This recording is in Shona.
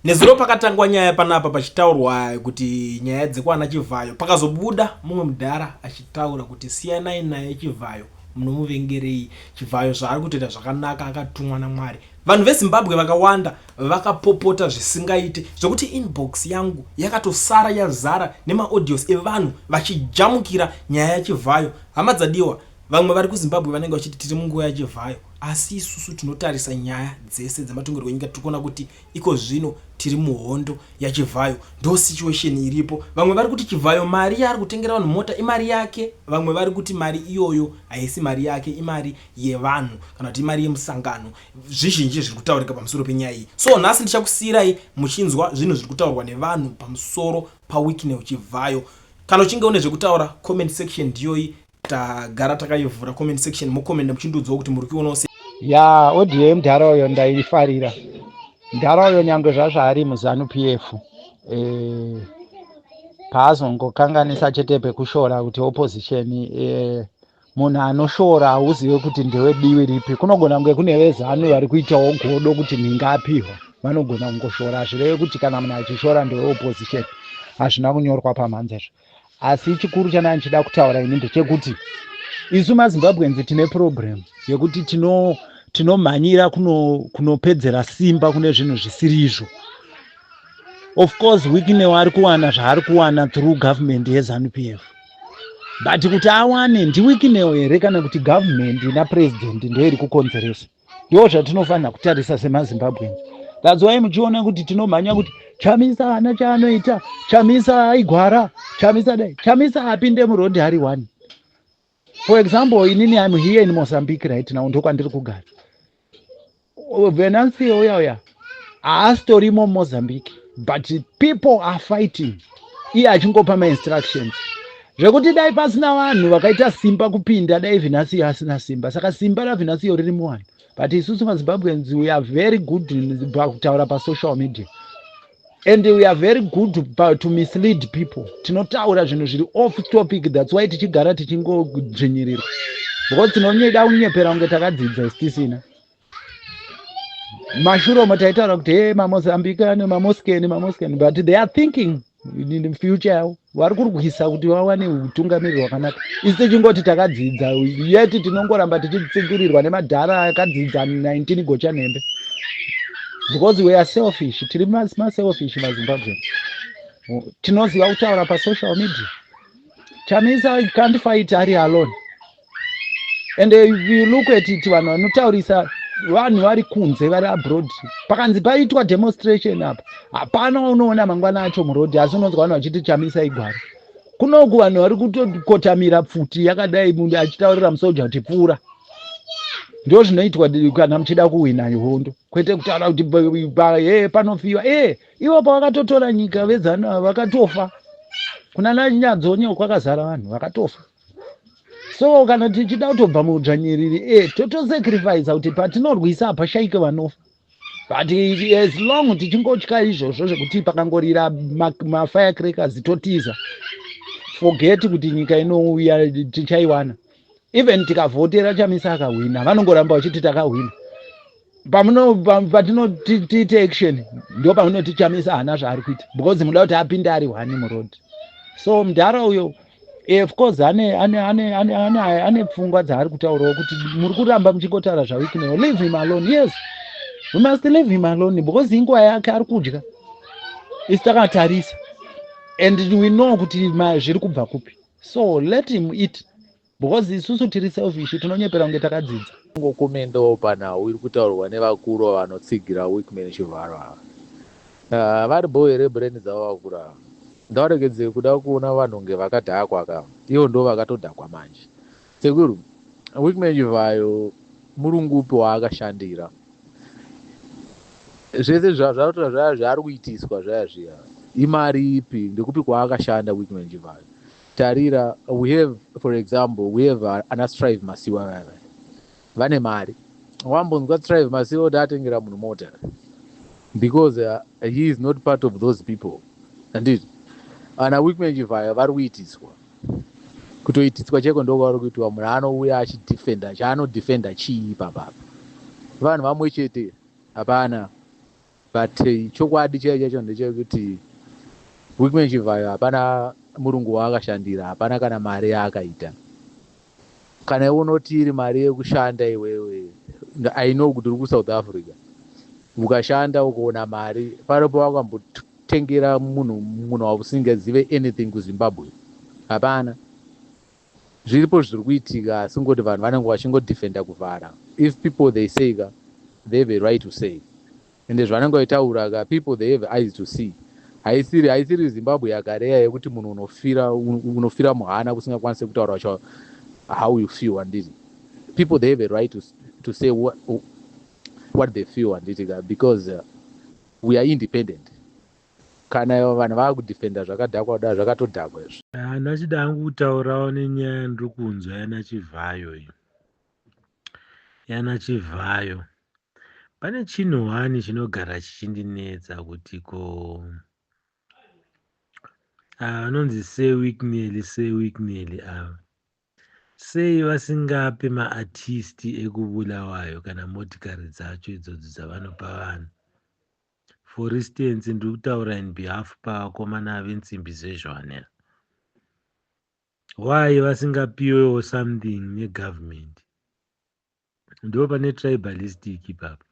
Nezuro pakatangwa nyaya panapa pachitaurwa kuti nyaya dzekwana Chivhayo, pakazobuda mumwe mudhara achitaura kuti siyanai naye Chivhayo, munomuvengerei Chivhayo, zvaari kutoita zvakanaka, akatumwa naMwari. Vanhu veZimbabwe vakawanda vakapopota zvisingaite zvekuti inbox yangu yakatosara yazara nemaaudios evanhu vachijamukira nyaya yaChivhayo. Hama dzadiwa, vamwe vari kuZimbabwe vanenge vachiti tiri munguva yaChivhayo, asi isusu tinotarisa nyaya dzese dzematongerwo enyika tiri kuona kuti iko zvino tiri muhondo yaChivhayo. Ndo situation iripo. Vamwe vari kuti Chivhayo mari yaari kutengera vanhu mota imari yake, vamwe vari kuti mari iyoyo haisi mari yake, imari yevanhu kana kuti imari yemusangano. Zvizhinji zviri kutaurika pamusoro penyaya iyi, so nhasi ndichakusiyirai muchinzwa zvinhu zviri kutaurwa nevanhu pamusoro paWicknell Chivhayo. Kana uchinge une zvekutaura, comment section ndiyoyi, tagara takaivhura comment section, mokomenda muchindiudzawo kuti muri kuionawo sei. Ya, audio yemudhara uyo ndaifarira. Mudhara uyo nyange zvazvo ari muZanu PF, paazongokanganisa chete pekushora kuti opposition, munhu anoshora hauzive kuti ndewe divi ripi. Kunogona kunge kune veZanu vari kuitawo godo kuti nhinga apihwa, vanogona kungoshora. Hazvireve kuti kana munhu achishora ndewe opposition, hazvina kunyorwa pamhanza izvo. Asi chikuru chandanga ndichida kutaura ini ndechekuti isu maZimbabweans tine problem yekuti tinomhanyira kunopedzera simba kune zvinhu zvisiri izvo. Of course Wicknell ari kuwana zvaari kuwana through government yeZanu PF, but kuti awane ndiWicknell here kana kuti government napresident ndo iri kukonzeresa? Ndo zvatinofanira kutarisa semaZimbabweans. That's why muchiona kuti tinomhanya kuti Chamisa haana chaanoita, Chamisa aigwara, Chamisa dai Chamisa apinde murodhi ari one. For example, inini I'm here in Mozambique right now, ndokwandiri kugara. Venancio uya uya haasitorimo muMozambique, but people are fighting, iye achingopa mainstructions zvekuti dai pasina vanhu vakaita simba kupinda, dai Venancio asina simba. Saka simba raVenancio riri muvanhu, but isusu maZimbabweans, we are very good pakutaura pasocial media and we are very good to mislead people. Tinotaura zvinhu zviri off topic. That's why tichigara tichingodzvinyirirwa, because tinonyeda kunyepera kunge takadzidza isi tisina. Mashure umo taitaura kuti he, maMozambikani, maMoskeni, maMoskeni, but they are thinking in future yavo, vari kurwisa kuti vawane utungamiriri hwakanaka. Isi tichingoti takadzidza, yeti tinongoramba tichitsikirirwa nemadhara akadzidza 19 gochanhembe, because we are selfish. Tiri maselfish maZimbabwe, tinoziva kutaura pasocial media. Chamisa can't fight ari alone, and if you look at it, vanhu vanotaurisa, vanhu vari kunze, vari abroad. Pakanzi paitwa demonstration apa, hapana unoona mangwana acho murodhi, asi unonzwa vanhu vachiti Chamisa igwara. Kunoku vanhu vari kutokotamira pfuti yakadai, munhu achitaurira musoja kuti pfuura. Ndo zvinoitwa kana muchida kuhwina hondo, kwete kutaura kuti he, panofiwa. E, ivo pavakatotora nyika veZanu vakatofa, kuna nanyadzonye kwakazara vanhu vakatofa. So kana tichida kutobva mudzvanyiriri, totosacrifica kuti patinorwisa hapashaike vanofa. But as long tichingotya izvozvo zvekuti pakangorira mafirecrackers totiza, forget kuti nyika inouya tichaiwana. Even tikavhotera Chamisa akahwina, vanongoramba vachiti takahwina. Patinoti action, ndo pamunoti Chamisa haana zvaari kuita, because muda kuti apinde ari one muroad. So mudhara uyo, of course ane pfungwa dzaari kutaurawo kuti muri kuramba muchingotaura zvaWicknell, leave him alone. Yes, we must leave him alone because inguva yake, ari kudya, isi takatarisa and we know kuti zviri kubva kupi. So let him eat, because isusu tiri selfish, tinonyepera kunge takadzidza. Ngokomendawo panhau iri kutaurwa nevakuru vanotsigira Wicknell Chivhayo ava. Vari bho here brain dzavo vakuru ava? Ngavaregedze kuda kuona vanhu kunge vakadhakwa ka, ivo ndo vakatodhakwa manje. Sekuru, Wicknell Chivhayo murungupi waakashandira? Zvese zvatotora zvaya zvaari kuitiswa zvaya zviya, imari ipi, ndekupi kwaakashanda Wicknell Chivhayo? Tarira, we have, for example, we have ana Strive Masiwa vaya vaya vane mari. Wambonzwa Strive Masiwa kuti atengera munhu mota? Because he is not part of those people, handiti? Ana Wicknell Chivhayo vari kuitiswa, kutoitiswa cheko ndokwavari kuitiwa. Munhu anouya achidefenda chaanodefenda chii papapa? Vanhu vamwe chete, hapana. But chokwadi chaicho chaicho ndechekuti Wickman Chivhayo hapana murungu waakashandira, hapana kana mari yaakaita. Kana iwe unoti iri mari yekushanda iwewe, I know kuti uri kuSouth Africa, ukashanda ukaona mari paripo wakambotengera munhu wausingazive anything kuZimbabwe, hapana. Zviripo zviri kuitika, asi ngoti vanhu vanenge vachingodefenda kuvhara. If people, they say ka, they have a right to say, ende zvanenge vachitaura ka, people, they have eyes to see. Haisiri Zimbabwe yakareya yekuti munhu unofira muhana kusingakwanisi kutaura how you feel, handiti? People, they have a right to say what they feel, handiti ka? Because we are independent. Kana vanhu vaakudefenda zvakadhakwa kuda, zvakatodhakwa izvo. Handina chida hangu kutaurawo nenyaya yandiri kunzwa yanaChivhayo iyi, yanaChivhayo. Pane chinhu one chinogara chichindinetsa kuti ko ava vanonzi Sir Wicknell, Sir Wicknell ava, sei vasingape maartist ekuBulawayo kana motikari dzacho idzodzo dzavanopa vanhu? For instance, ndiri kutaura in behalf pavakomana veNtsimbi Zezhwane. Why vasingapiwewo something negovernment? Ndo pane tribalistic ipapo.